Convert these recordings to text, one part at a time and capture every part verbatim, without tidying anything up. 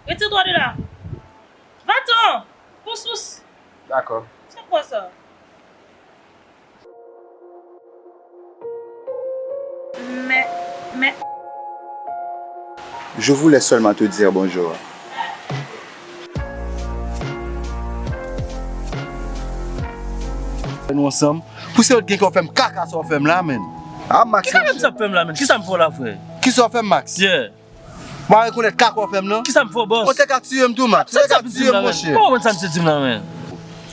Retire twa de la. Va-t'en! Pousse, pousse! Dakò. Sa kwa sa? Men, men. Je voulais seulement te dire bonjour. Nou ansanm. Pou se yo t gen kè w fè m kaka sa w fè m la, menn. Ah, Max. Ki kaka m sa fè m la, menn? Kisa m fè w la, frè? Kisa w fè m, Max? Yeah. M pa rekonèt kaka w fè m nan. Kisa m fè w, bòs? Ou te ka tiye m tou, Max. Ou te ka tiye m, monchè. Ou konprann sa misye di m la, menn?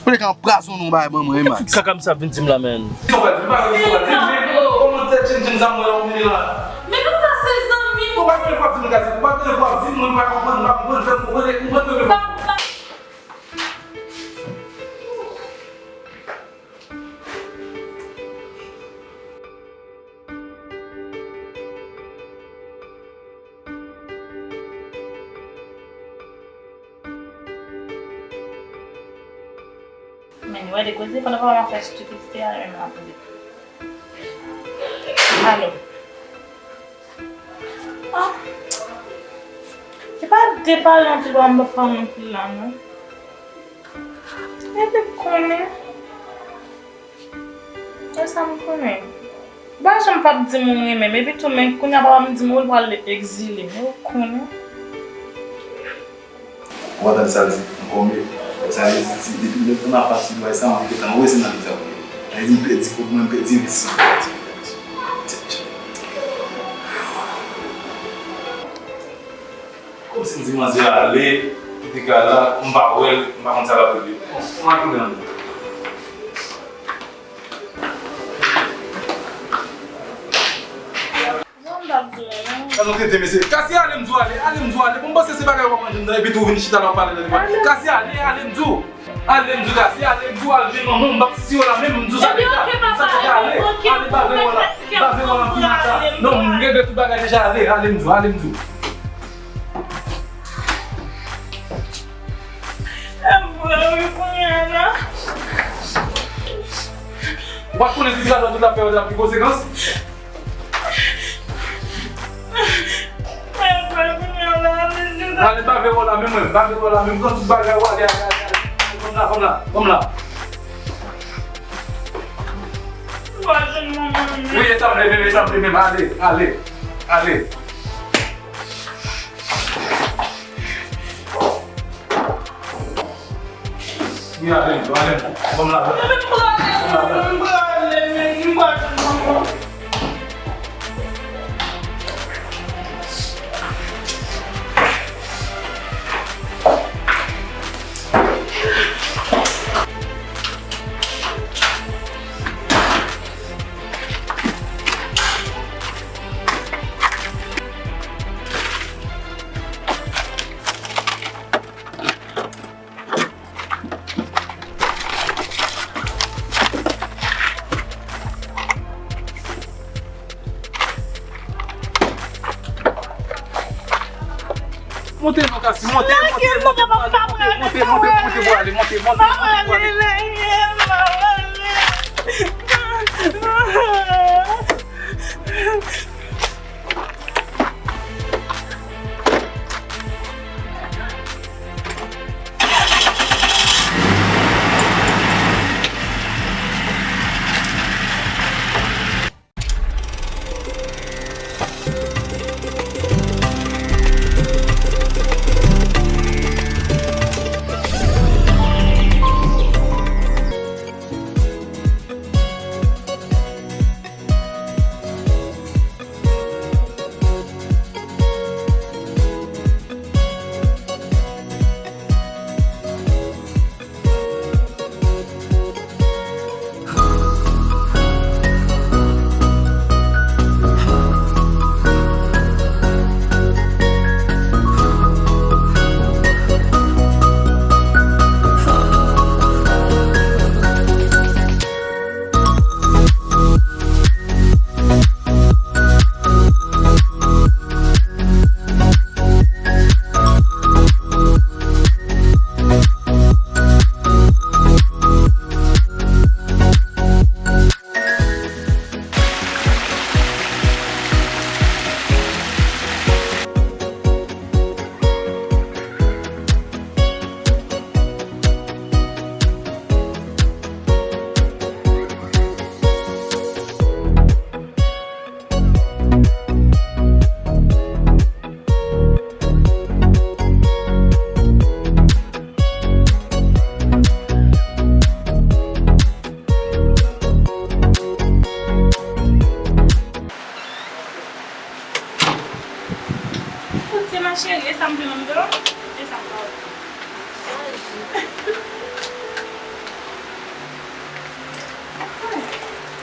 Ou te ka anpwazonnen yon bagay ban mwen, wi, Max. Kaka misye ap vin di m la, menn. Kòman tèt tchenntchenn sa mwen la, ou mete la? Men nou pa se zanmi, ou pa gen pou ap di m, ou pa gen pou ap di m, mwen pa konprann, m pa konprann, fè m konprann, e konprann mwen menm. Men, wè de koze, pandan papa m ap fè stupidite a, li menm l ap ri. Alo. Ah. Se pa de pale anpil, papa m ap fè anpil la, non. Epi konnen. E sa m konnen. Ou pa janm p ap di m ou renmen m. Epi tou, men kounye a papa m di m ou l pral egzile. Ou konnen. Ou pa tande sa l di ankò, men sa vle di, ti, depi lè pou n ap fasil, wè sa, mwen gentan wè se nan li sa pou li. Sa vle di, m pèdi kòb mwen, m pèdi envestisman. Kòmsi m di manzè ale, li te ka la, m pa wè l, m pa konn sa l ap regle. Bon, m al tounen ann. Sa nou tete, mesye. Kasi ale, m di w ale, ale, m di w ale. Bon, m panse se bagay w ap manje m nan, epi tou w vin chita la w ap pale nan telefòn. Kasi ale, ale, m di w. Ale, m di w, Kasi ale, m di w al jwenn manman w, m p ap sisire w la menm, m di w sa deja. Sa deja, ale, ale, bave wòl la, bave wòl la, m fini ak sa. Non, m regle tout bagay deja, ale, ale, m di w, ale, m di w. E vre wi, kounye a la. Ou pa t konnen si sa dwa tout afè yo t ap gen konsekans? E vre, kounye a la, ale, bave wòl la menm, mwen, bave wòl la menm, pran tout bagay ou, ale, ale, ale, ale, ale, ban m la, ban m la, ban m la. Ou pa jwenn manman m. Wi, e sa m vle menm, e sa m vle menm, ale, ale, ale. Wi, ale, ale, ban m la. Monte non, Kasi, monte, monte, monte pou ale, monte, monte, monte pou ale, monte, monte, monte pou ale.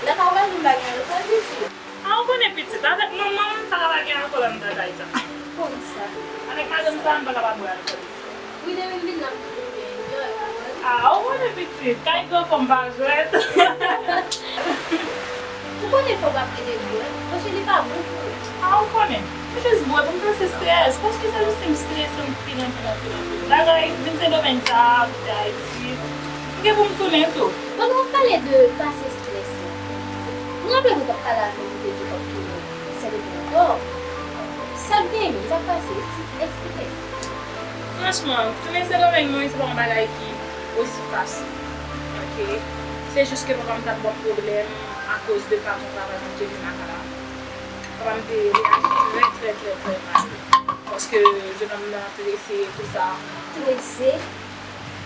Lè pa wè nou bagay yo, sa vle di. A, ou konnen pitit, avèk manman m, m pa ka pa gen alkòl anndan kay sa. Konn sa. Avèk madanm sa, m pa ka pa bwè alkòl. Wi, depi m vin la, m toujou byen enjoy, ou konprann? A, ou konnen pitit, kay granfan m pa jwèt. Ou konnen fò w pa plede bwè, paske li pa bon pou ou. A, ou konnen. M jis bwè pou m kase estrès, paske se jis m estrese anpil, anpil, anpil, anpil. Bagay vin Sendomeng sa a, vin Ayiti, m gen pou m tounen tou. Pandan w ap pale de kase estrès la, m raple nou t ap pale avè w, ou te di w p ap tounen Sendomeng ankò. Sa k genyen menm? Sa k pase? Eksplike m. Franchman, tounen Sendomeng mwen, se pa yon bagay ki osi fasil. Oke? Se jis ke papa m t ap ban m pwoblèm akoz de patwon travay mwen te vin lakay la. Papa m te reyaji trè, trè, trè, trè mal. Paske jennonm nan trese, tou sa. Trese?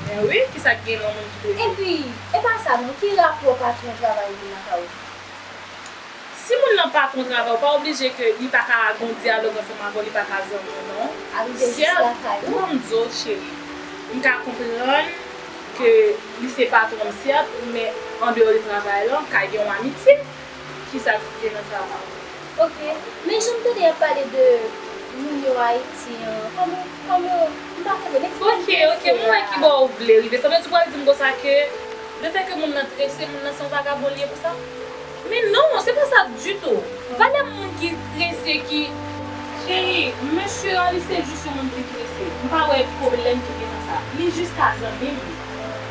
Men wi, kisa k gen nan moun ki trese? Epi, e pa sa non, ki rapò patwon travay vin lakay ou? Si moun nan patwon travay, ou pa oblije ke li pa ka gon dyalòg ansanm avè w, li pa ka zanmi w, non. Arive jis lakay ou. Sèt, ban m di w, cheri, m ka konprann ke li se patwon m, sèt, men andeyò de travay lan, ka gen yon amitye. Kisa k gen nan sa? Oke. Men jan m tande y ap pale de moun yo Ayiti an, kòman, kòman, m pa konprann, eksplike m. Oke, oke, m wè ki bò ou vle rive. Sa vle di ou pral di m konsa ke lefètke moun nan trese, moun nan se yon vagabon li ye pou sa? Men non, se pa sa ditou. Valè moun ki trese, ki, cheri, mesye an, li se jis yon moun ki trese. M pa wè pwoblèm ki gen nan sa. Li jis ka zanmi m.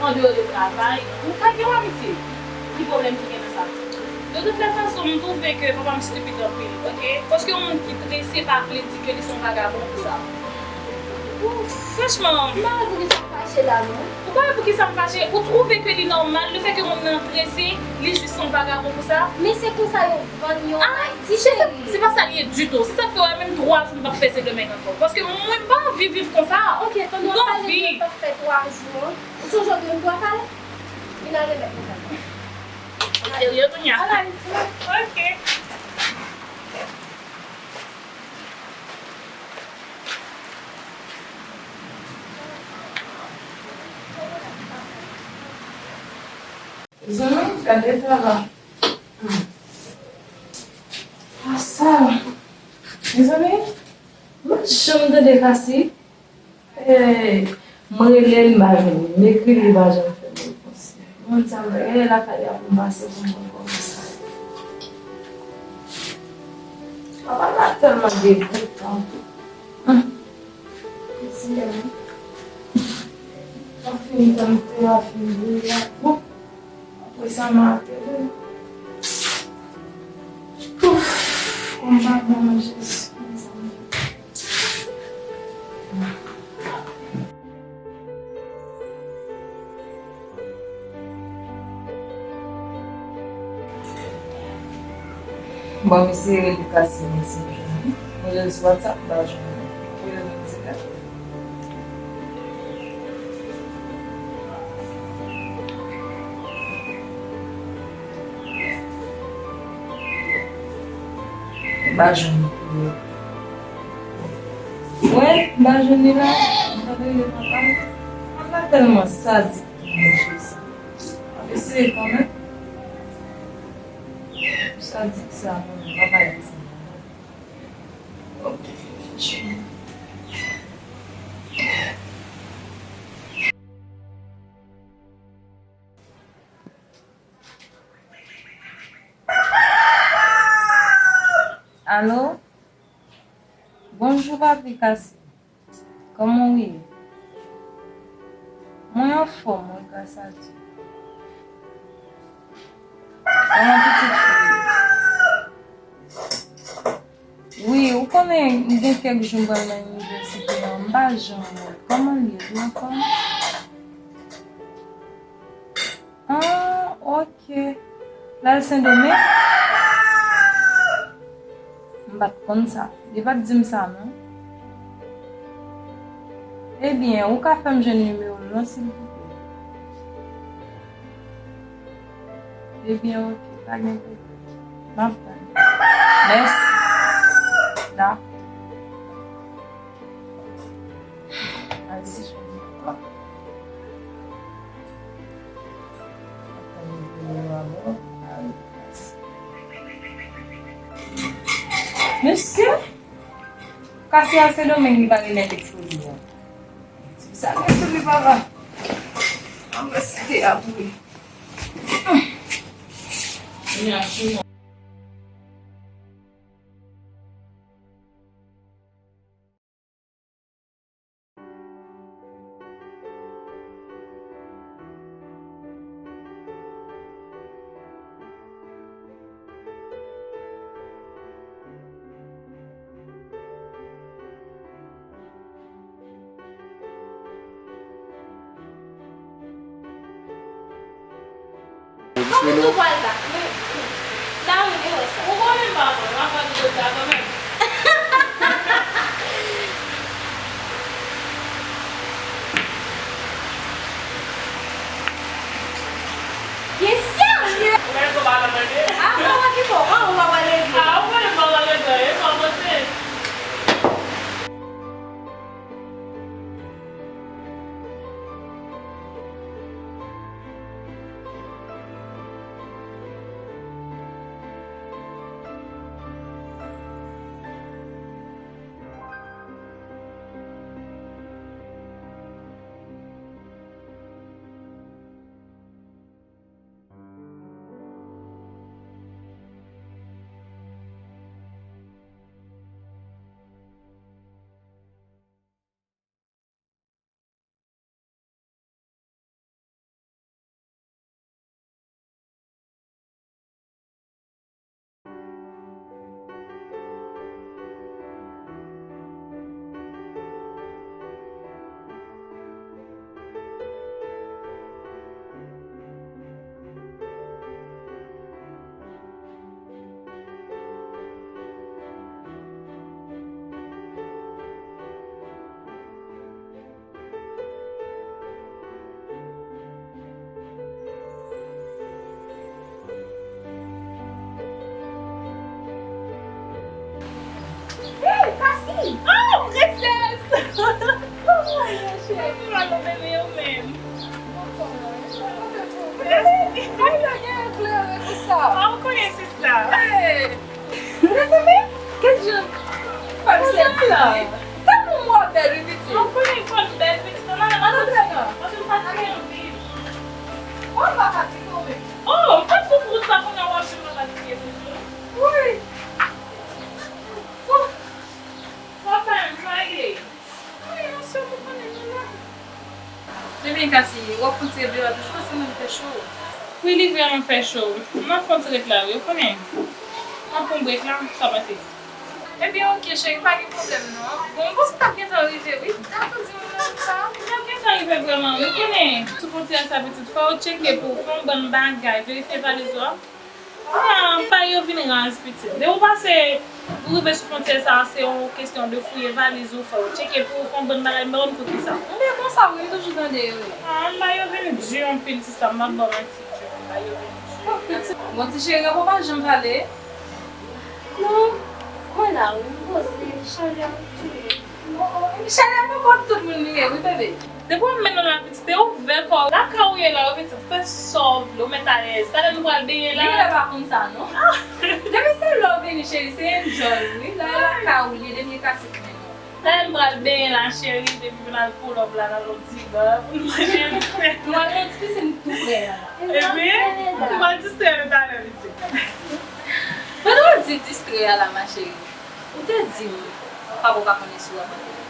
Andeyò de travay, nou ka gen yon amitye. Ki pwoblèm ki gen nan sa? De tout lè fason, m twouve ke papa m stipid anpil, oke? Paske yon moun ki trese pa vle di ke li se yon vagabon pou sa. Franchman. M pa wè poukisa w fache la, non. Ou pa wè poukisa m fache? Ou twouve ke li nòmal, lefètke moun nan trese, li jis yon vagabon pou sa? Men se konsa yo vann yo an Ayiti, cheri. Se pa sa l ye ditou. Se sa k fè w wè menm twa jou m p ap fè Sendomeng ankò. Paske mwen, m pa anvi viv konsa. Oke, pandan w ap pale de w p ap fè twa jou an, ou sonje w gen yon twa kal? Vin al remèt mwen kal la. Ou serye kounye a? Al al. Oke. Zanmi, gade travay. Hmm. Ah, sa. Mezanmi, m pa janm tande Kasi. Eh, mwen rele l, m pa jwenn li. M ekri li, li pa janm fè m repons. Mwen di sa, m pa gen lakay la pou m pase pou mwen konsa. Papa la tèlman degoutan. Hum. Mwen di, men, m ap fin tann te a fin bouyi la. Bon. Apre sa, m a ateri. Ouf, kòm m pa bon, Jezi, mezanmi. Bon, m eseye rele Kasi, m eseye jwenn li. Mwen rele l sou WhatsApp, m pa jwenn li. Mwen rele l sou WhatsApp. M pa jwenn li. Wè, m pa jwenn li la. M tande li papa. Papa tèlman sadik. Ap eseye kanmenm. Sadik sa, non, papa di sa. Ok. Alo? Bonjou, Papi Kasi. Kòman w ye? Mwen anfòm, wi, gras a Dye. Kòman pitit fi w ye? Wi, ou konnen, m gen kèk jou m pral nan inivèsite an, m pa janm wè l. Kòman l ye? Li anfòm? Ah, ok. L al Sendomeng? M pa t konn sa. Li pa t di m sa, non. Ebyen, ou ka fè m jwenn nimewo l, non, silvouplè? Ebyen, ok. Pa gen pwoblèm. M ap tann. Mèsi. Dakò. Al si jwenn li ankò. Mesye, kase a Sendomeng li pa remèt ekspoze a. Sa gen sou li papa. An mwen site a pou li. Kòman tou pral la? Lari, gen wè sa. Ou konnen m pa pran, m ap pran tout sa kanmenm. Byen serye! Ou konnen m pa pran, men. Ah, ou pa pran pito. Ah, ou pa pran legle. Ah, ou konnen m pa pran legle, e pa panse. Hey, Cassie! Oh, princesse! Kòman w ye, cheri? Mwen la, bebe, ou menm? Mèsi. Ay, la gen eklere konsa. Ah, ou konnen sista. Hey! Mezanmi, gad jan fanm sèksi li. Tankou mwen bèl, wi, pitit. Mwen konnen fanm bèl, pitit. Nan, nan, nan, nan, nan. Mwen te fatige anpil. Mwen pa fatige, ou menm? Oh, mwen fatige pou wout la, kounye a w ap jwenn mwen fatige toujou. Wi. Oh. Sa fè m fatige. Wi, yon sèl ou konnen nou la. Ebyen, Cassie, w ap fon ti ret deyò a toujou, paske nan fè cho. Wi, li vrèman fè cho. M ap fon ti ret la, wi, ou konnen. M ap pran brek la, sa pase. Ebyen, oke, cheri, pa gen pwoblèm, non. Bon, m panse w t ap gentan rive, wi. M t ap di w menm sa. M t ap gentan rive vrèman, wi, ou konnen. Sou fwontyè sa, pitit, fò w tcheke pou w fè yon bann bagay, verifye valiz ou a. Ah, bagay yo vin raz, pitit. Depi w pase, ou rive sou fwontyè sa a, se yon kesyon de fouye valiz ou, fò w tcheke pou w fè yon bann bagay, m pa konn pou kisa. M byen konsa, wi, m toujou tande yo. Ah, bagay yo vin di anpil, sista, m p ap ba w manti, bagay yo vin di. Oh, pitit. Bon, ti cheri, ou pa janm pale. Non, mwen la, wi, m poze, chalè ap touye m. Oh, oh, chalè pa kont tout moun li ye, wi, bebe. Depi w ap mennen w la, pitit, te ouvè kò w. Lakay ou ye la, wi, pitit, fè sa w vle, ou mèt alèz. Talè nou pral benyen la. Genlè pa konn sa, non. Depi se lè w vini, cheri, se enjoy, wi. La, lakay ou li ye, depi e kase k mennen w. Talè nou pral benyen la, cheri, depi vin al pull up la, nan yon ti ba, pou nou manje yon ti pè. Nou al nan ti pisin tou prè a la. Ebyen, nou pral distrè nou talè, pitit. Pandan w di distrè a la, ma chérie, ou te di m, papa w pa konnen si w ap antre.